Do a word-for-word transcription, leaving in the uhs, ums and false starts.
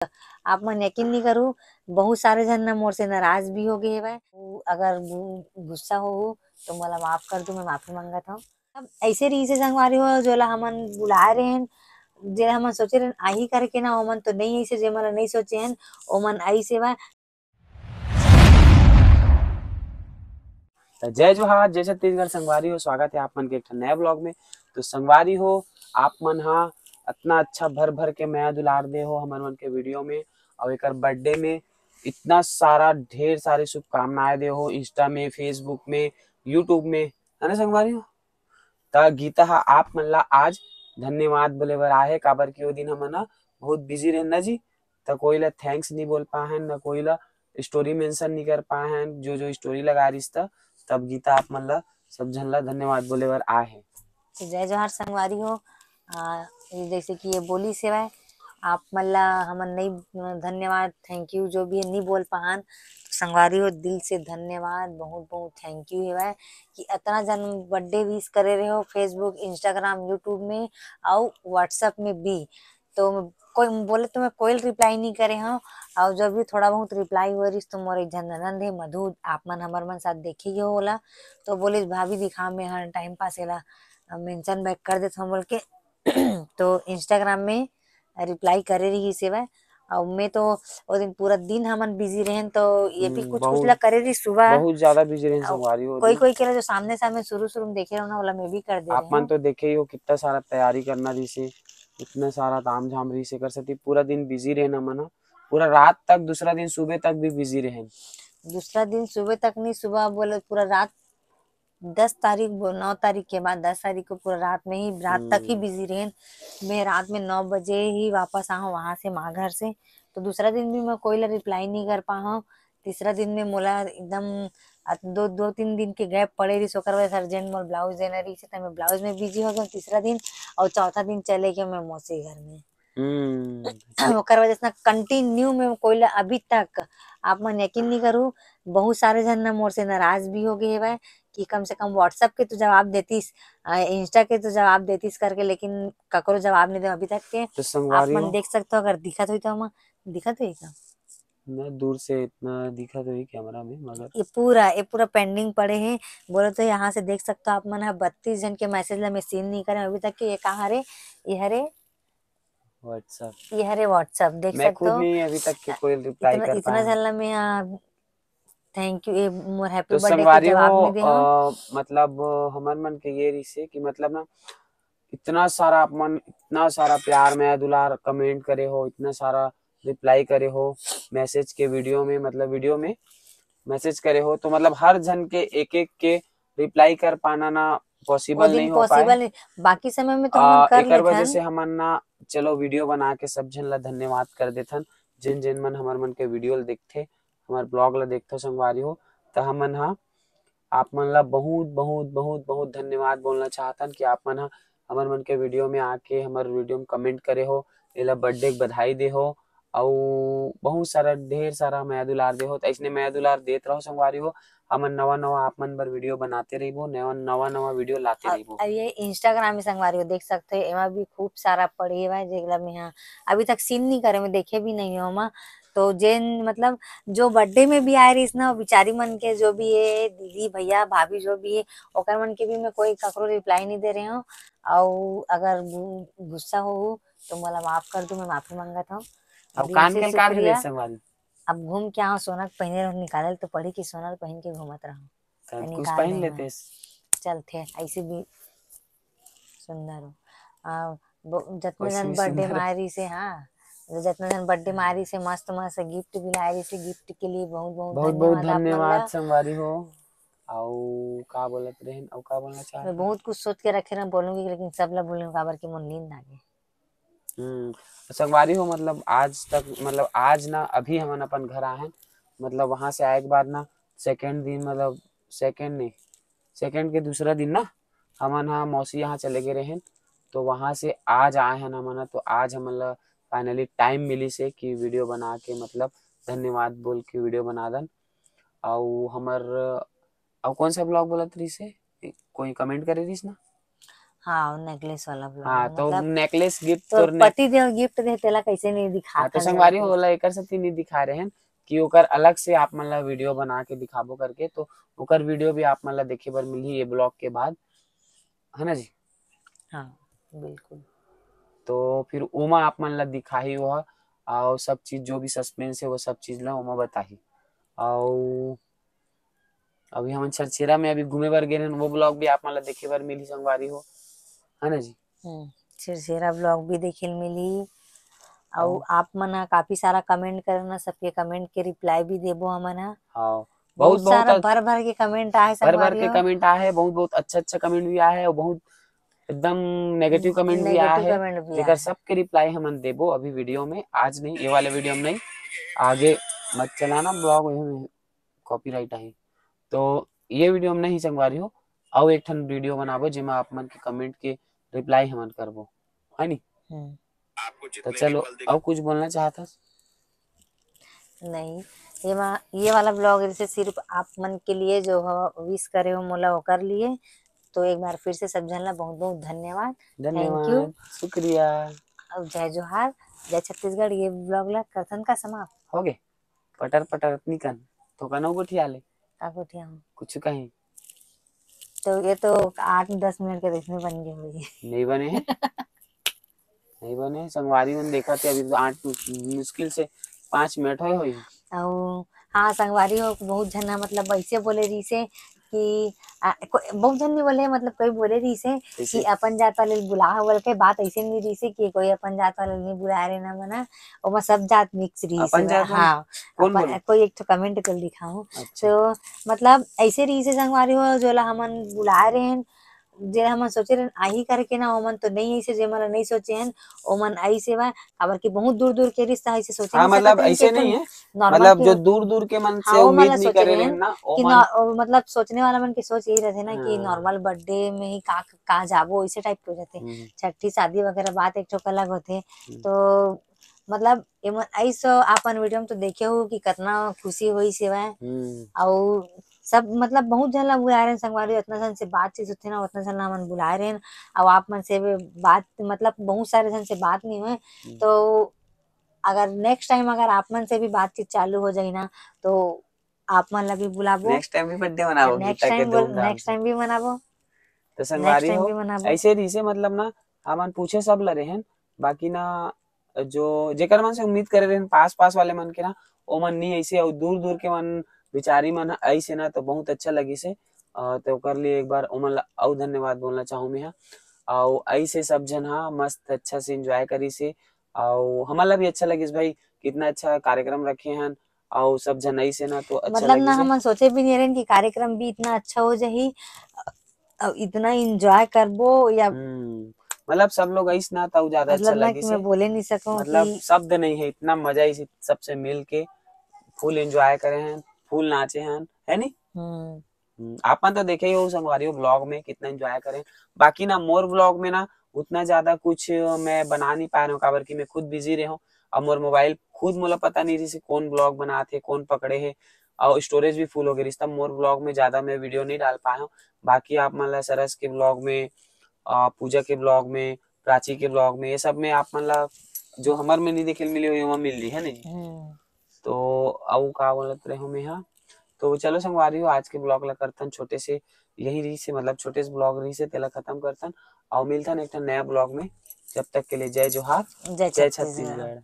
आप मन यकीन नहीं करू, बहुत सारे झन ना मोर से नाराज भी हो गए हवय। अगर गु-, गुस्सा हो, हो तो मोला माफ कर दू, मैं माफी मांगत हूँ। अब ऐसे रहिस हे संगवारी हो, जोला हमन बुलाए रहेन, जेला हमन सोचे रहेन आही करके ना, ओमन तो नहीं ऐसे, जे मन नहीं सोचे हन ओमन ऐसे बा। तो जय जोहार, जय छत्तीसगढ़ संगवारी हो, स्वागत है आप मन के एक ठन नया ब्लॉग में। तो संगवारी हो, आप मन हा इतना अच्छा भर भर के मया दुलार दे हो हमर मन के वीडियो में, और एकर बर्थडे में इतना सारा ढेर सारी शुभकामनाएं दे हो Insta में, Facebook में, YouTube में, है ना संगवारी हो? त गीता हा आप मन ला आज धन्यवाद बोले बर आहे, काबर कि वो दिन हमन ह बहुत बिजी रहेन ना जी, त कोई ला थैंक्स नहीं बोल पाए हन, न कोई ला स्टोरी मेंशन नहीं कर पाए हन, जो जो स्टोरी लगा रहिस त। तब गीता आप मन ला सब झन ला धन्यवाद बोले बर आहे। तो जय जोहार संगवारी हो। आ, ये जैसे कि ये बोली सेवा है, आप मन ला हमन नहीं धन्यवाद, थैंक यू जो भी है नहीं बोल पाहन, तो संगवारी हो दिल से धन्यवाद, बहुत बहुत थैंक यू हेवय कि इतना जन बर्थडे विश करे रहे हो Facebook, Instagram, YouTube में और WhatsApp में भी। तो कोई बोले तो मैं कोई रिप्लाई नहीं करे हूँ, और जब भी थोड़ा बहुत रिप्लाई हुए रहिस तो मोर एक झन ननंद है मधु, आप मन हमर मन साथ देखे ही हो ओला, तो बोले भाभी दिखा मैं हर टाइम पास एला मेंशन बैक कर देता हूँ बोल के। तो Instagram में रिप्लाई करे रही सेवा, और मैं तो वो दिन पूरा दिन हमन बिजी रहेन, तो ये भी हम्म, कुछ कुछ बहुत, ला करे रही सुबह। बहुत ज्यादा बिजी रहेन और संगवारी हो कोई दिन। कोई केला जो सामने सामने शुरू शुरू में देखे रहो ना, वाला मैं भी कर दे आप रहे मन हूँ। तो देखे ही हो कितना सारा तैयारी करना रही से, इतना सारा ताम झाम रही से, कर सकती पूरा दिन बिजी रहेन हमन ह। पूरा रात तक, दूसरा दिन सुबह तक भी बिजी रहेन। दूसरा दिन सुबह तक नहीं, सुबह बोले पूरा रात दस तारीख बो-, नौ तारीख के बाद दस तारीख को पूरा रात में ही, रात तक ही हम्म। बिजी रहेन। मैं रात में नौ बजे ही वापस आऊँ वहाँ से, माँ घर से, तो दूसरा दिन भी मैं कोई ला रिप्लाई नहीं कर पाऊँ। तीसरा दिन में मोला एकदम अ, दो, दो तीन दिन के गैप पड़े रहिस, ओकर वजह से अर्जेंट मोर ब्लाउज देना रहिस, त मैं ब्लाउज में बिजी हो गया तीसरा दिन, और चौथा दिन चले गए मैं मौसी घर में। हम्म। ओकर वजह से ना कंटिन्यू में कोई ला अभी तक, आप मन यकीन नहीं करू, बहुत सारे झन ना मोर से नाराज भी हो गए हवय कि कम से कम WhatsApp के तो जवाब देतिस, अ, Insta के तो जवाब देतिस करके, लेकिन ककरो जवाब नहीं दे अभी तक के। तो आप संगवारी मन हो, देख सकते हो, अगर दिखत होई तो हम, दिखत होई का? मैं दूर से इतना दिखत होई कैमरा में, मगर ये पूरा, ये पूरा पेंडिंग पड़े हे। बोले तो यहाँ से देख सकते हो आप मन ह, बत्तीस झन के मैसेज ला मैं सीन नहीं करे अभी तक के। ये कहाँ रे? ये हरे WhatsApp। ये हरे WhatsApp, देख मैं सकते खुद हो। नहीं अभी तक के कोई रिप्लाई इतना, कर इतना पाया। झन ला मैं यहाँ थैंक यू, ये मोर हैप्पी तो बर्थडे के संगवारी जवाब हो, नहीं दे हो। अ, मतलब हमर मन के ये रिसे कि मतलब ना इतना सारा आप मन, इतना सारा प्यार, मया, दुलार, कमेंट करे हो, इतना सारा रिप्लाई करे हो मैसेज के वीडियो में, मतलब वीडियो में मैसेज करे हो, तो मतलब हर झन के एक एक के रिप्लाई कर पाना ना वो पॉसिबल दिन नहीं हो पाए। पॉसिबल नहीं, बाकी समय में तो आ, हमन कर एकर वजह लेथन। से हमन ना चलो वीडियो बना के सब झन ला धन्यवाद कर देथन, जिन जिन मन हमर मन के वीडियो ल देखथे, हमर ब्लॉग ला देखथो संगवारी हो, त हमन हा आप मन ला बहुत बहुत बहुत बहुत धन्यवाद बोलना चाहतन कि आप मन हा हमर मन के वीडियो में आके हमर वीडियो में कमेंट करे हो, एला बर्थडे के बधाई दे हो, अउ बहुत सारा ढेर सारा मया दुलार दे हो। त अइसने मया दुलार देत रहो संगवारी हो, हमन नवा नवा आप मन बर वीडियो बनाते रहिबो, नवा नवा नवा वीडियो लाते अब, रहिबो। अब ये Instagram में संगवारी हो देख सकते हो, एमा भी खूब सारा पड़े हुआ है जेला मैं हा अभी तक सीन नहीं करे, मैं देखे भी नहीं हूँ ओमा। तो जेन मतलब जो बर्थडे में भी आए रहिस ना, वो बिचारी मन के जो भी है दीदी भैया भाभी जो भी है, ओकर मन के भी मैं कोई ककरो रिप्लाई नहीं दे रहे हूँ। अउ अगर गु-, गुस्सा हो तो मोला माफ कर दू, मैं माफी मांगत हूँ। अब दिल कान से के कान शुक्रिया। ले संगवारी। अब घूम के आओ, सोना के पहने रहो, निकालल तो पड़ी कि सोना के पहन के घूमत रहो। तो कुछ निकाल पहन दे मैं। लेते। चलते, ऐसे भी सुंदर हो। आ, ब-, जतने वैसे जन भी बर्थडे सुंदर हो। मारी से, हाँ, जतने जन बर्थडे मारी से मस्त मस्त गिफ्ट भी लाई रही से, गिफ्ट के लिए बहुत बहुत बहुत बहुत धन्यवाद आप मन धन्यवाद ला। संगवारी हो। अउ का बोलत रहेन, अउ का बोलना चाहत मैं रहेन? बहुत कुछ सोच के रखे ना बोलूंगी, लेकिन सब ला बोलूंगी, काबर कि मोर नींद आ गई। हम्म, संगवारी हो, मतलब आज तक, मतलब आज ना अभी हमन अपन घर आए हैं, मतलब वहां से आए के बाद ना सेकंड दिन, मतलब सेकंड नहीं, सेकंड के दूसरा दिन ना हमन हा मौसी यहाँ चले गए रहेन, तो वहां से आज आए हैं हमन हा, तो आज हमन ला फाइनली टाइम मिली से कि वीडियो बना के, मतलब धन्यवाद बोल के वीडियो बना दन। अउ हमर, अउ कौन सा ब्लॉग बोलत रही से, कोई कमेंट करे रहीस ना? हाँ, नेकलेस वाला ब्लॉग हाँ, में, तो मतलब, नेकलेस गिफ्ट तो तोर ने- पति देव गिफ्ट दे, तेला कैसे नहीं दिखा हाँ, तो था संगवारी जाके? हो, ओला एकर सेती नहीं दिखा रहे हैं कि ओकर अलग से आप मन ला वीडियो बना के दिखाबो करके, तो ओकर वीडियो भी आप मन ला देखे बर मिलही ये ब्लॉग के बाद, है ना जी? हाँ, बिल्कुल। तो फिर ओमा आप मन ला दिखाही वो, और सब चीज, जो भी सस्पेंस है, वो सब चीज ला ओमा बताही। और अभी हमन छरछेरा में अभी घूमे बर गे रहन, वो ब्लॉग भी आप मन ला देखे बर मिलही संगवारी हो, है ना जी? हम्म, छरछेरा ब्लॉग भी देखे ल मिलही। अउ और आप मन ह काफी सारा कमेंट करना, सबके कमेंट के रिप्लाई भी देबो हमन ह। हाँ, बहुत बहुत, बहुत सारा अच्छ- भर भर के कमेंट आए भर भर संगवारी के हो। कमेंट आए है, बहुत बहुत अच्छा अच्छा कमेंट भी आए है, और बहुत एकदम नेगेटिव कमेंट भी आए नेगेटिव है, कमेंट भी जेकर आए। सबके रिप्लाई हमन देबो अभी वीडियो में। आज नहीं, ये वाले वीडियो में नहीं, आगे मत चलाना ब्लॉग, कॉपीराइट आही। तो ये वीडियो में नहीं संगवारी हो, अउ एक ठन वीडियो बनाबो जेमा आप मन के कमेंट के रिप्लाई हमन करबो, है नी? हम्म। तो चलो, अउ कुछ बोलना चाहत हस? नहीं, ये मा-, ये वाला ब्लॉग जैसे सिर्फ आप मन के लिए जो हो, विश करे हो मोला ओकर लिए। तो एक बार फिर से सब झन ला बहुत बहुत धन्यवाद। धन्यवाद, शुक्रिया। और जय जोहार, जय छत्तीसगढ़। ये ब्लॉग ला करथन का समाप्त? हो गे, पटर पटर अतनी कन, तो कनो गोठिया ले, का गोठिया हूँ? कुछ कहीं। तो ये तो आठ दस मिनट के देखने बन गई होगी। नहीं बने है, नहीं बने। संगवारी मन देखा थे, अभी तो आठ, मुश्किल से पाँच मिनट होए होई। और हाँ, संगवारी हो, बहुत झन ह, मतलब, ऐसे बोले रहिसे कि, आ, को-, बहुत झन नहीं बोले, मतलब, कोई बोले रहिसे कि कैसे? अपन जात वाले ल बुला बोल के। बात ऐसे नहीं रहिसे कि कोई अपन जात वाले ल नहीं बुलाए रहे ना मना, ओमा सब जात मिक्स रहिसे अपन बा। जात वाले? हाँ, कौन अपन, बोले? कोई एक ठो कमेंट कर दिखाऊँ। अच्छा। तो मतलब ऐसे रहिसे संगवारी हो, जोला हमन बुलाए रहे, जे हमन सोचे रहन आही करके ना, ओमन तो नहीं ऐसे, जे मन नहीं सोचे हन, ओमन ऐसे बा, काबर कि बहुत दूर दूर के रिश्ता ऐसे सोचे हाँ, नहीं मतलब सकत हन ऐसे कि नहीं है, नॉर्मल मतलब के जो होत-, दूर दूर के मन से हाँ, वो मन उम्मीद ला नहीं सोचे करे रहे रहन हन ना, कि ओमन नॉ-, ओ, मतलब सोचने वाला मन के सोच यही रहते ना कि हाँ। नॉर्मल बर्थडे में ही का, का जाबो, इसे टाइप के हो जाते। हम्म। छठी शादी वगैरह बात एक ठो अलग होते। हम्म। तो मतलब एमन ऐसो अपन वीडियो में तो देखे हो कि कितना खुशी होइस हवय। हम्म। अउ सब मतलब बहुत झन ला बुलाए रहन संगवारी, उतना झन से बातचीत होथे ना, उतना झन ला हमन बुलाए रहन। अउ आप मन से भी बात, मतलब बहुत सारे झन से बात नहीं हुए, हम्म। तो अगर नेक्स्ट टाइम अगर आप मन से भी बातचीत चालू हो जाही ना, तो आप मन ला भी बुलाबो। नेक्स्ट टाइम भी बर्थडे मनाबो नेक्स्ट गीता के टाइम बोल, धूमधाम नेक्स्ट से। टाइम भी मनाबो। तो नेक्स्ट संगवारी टाइम हो, भी मनाबो। ऐसे रहिसे मतलब ना, हमन पूछे सब ल रहन, बाकी ना जो जेकर मन से उम्मीद करे रहन, पास पास वाले मन के ना, ओमन नहीं ऐसे, अउ दूर दूर के मन बिचारी मन ऐसे ना, तो बहुत अच्छा लगिस हे। अ, तो ओकर लिए एक बार ओमन ला अउ धन्यवाद बोलना चाहूँ मैं हा। अउ ऐसे सब झन हा मस्त अच्छा से एंजॉय करिस हे, अउ हमन ला भी अच्छा लगिस भाई, कितना अच्छा कार्यक्रम रखे हन, अउ सब झन ऐसे ना तो अच्छा मतलब ना लगिस हे। हमन सोचे भी नहीं रहन कि कार्यक्रम भी इतना अच्छा हो जाही, अउ इतना एंजॉय करबो या हम्म, मतलब सब लोग ऐस ना तो ज्यादा अच्छा लगिस हे। मैं बोले नहीं सकूं, मतलब कि शब्द नहीं है, इतना मजा आइस, सबसे मिल के फुल एंजॉय करे हन, फुल नाचे हन, है नी? हम्म। हम्म, आपन तो देखे ही हो संगवारी हो ब्लॉग में कितना एंजॉय करे। बाकी ना मोर ब्लॉग में ना उतना ज्यादा कुछ मैं बना नहीं पाए रहूं, काबर कि मैं खुद बिजी रहे हूँ। अब मोर मोबाइल खुद मोला पता नहीं रहिस कौन ब्लॉग बनात हे, कौन पकड़े हे, और स्टोरेज भी फुल हो गई रहिस, तब मोर ब्लॉग में ज्यादा मैं वीडियो नहीं डाल पाए हूँ। बाकी आप मन ला सरस के ब्लॉग में, अ, पूजा के ब्लॉग में, प्राची के ब्लॉग में, ये सब में आप मन ला जो हमर में नहीं देखे ल मिले हो, ये मिल रही है नहीं। हम्म। तो अउ का बोलत रहे हूँ मैं हा। तो चलो संगवारी हो, आज के ब्लॉग ला करथन छोटे से, यही रहिस हे, मतलब छोटे से ब्लॉग रहिस हे, तेला खत्म करथन, और मिलथन एक ठन नया ब्लॉग में। जब तक के लिए जय जोहार, जय जय छत्तीसगढ़। छत्तीसगढ़।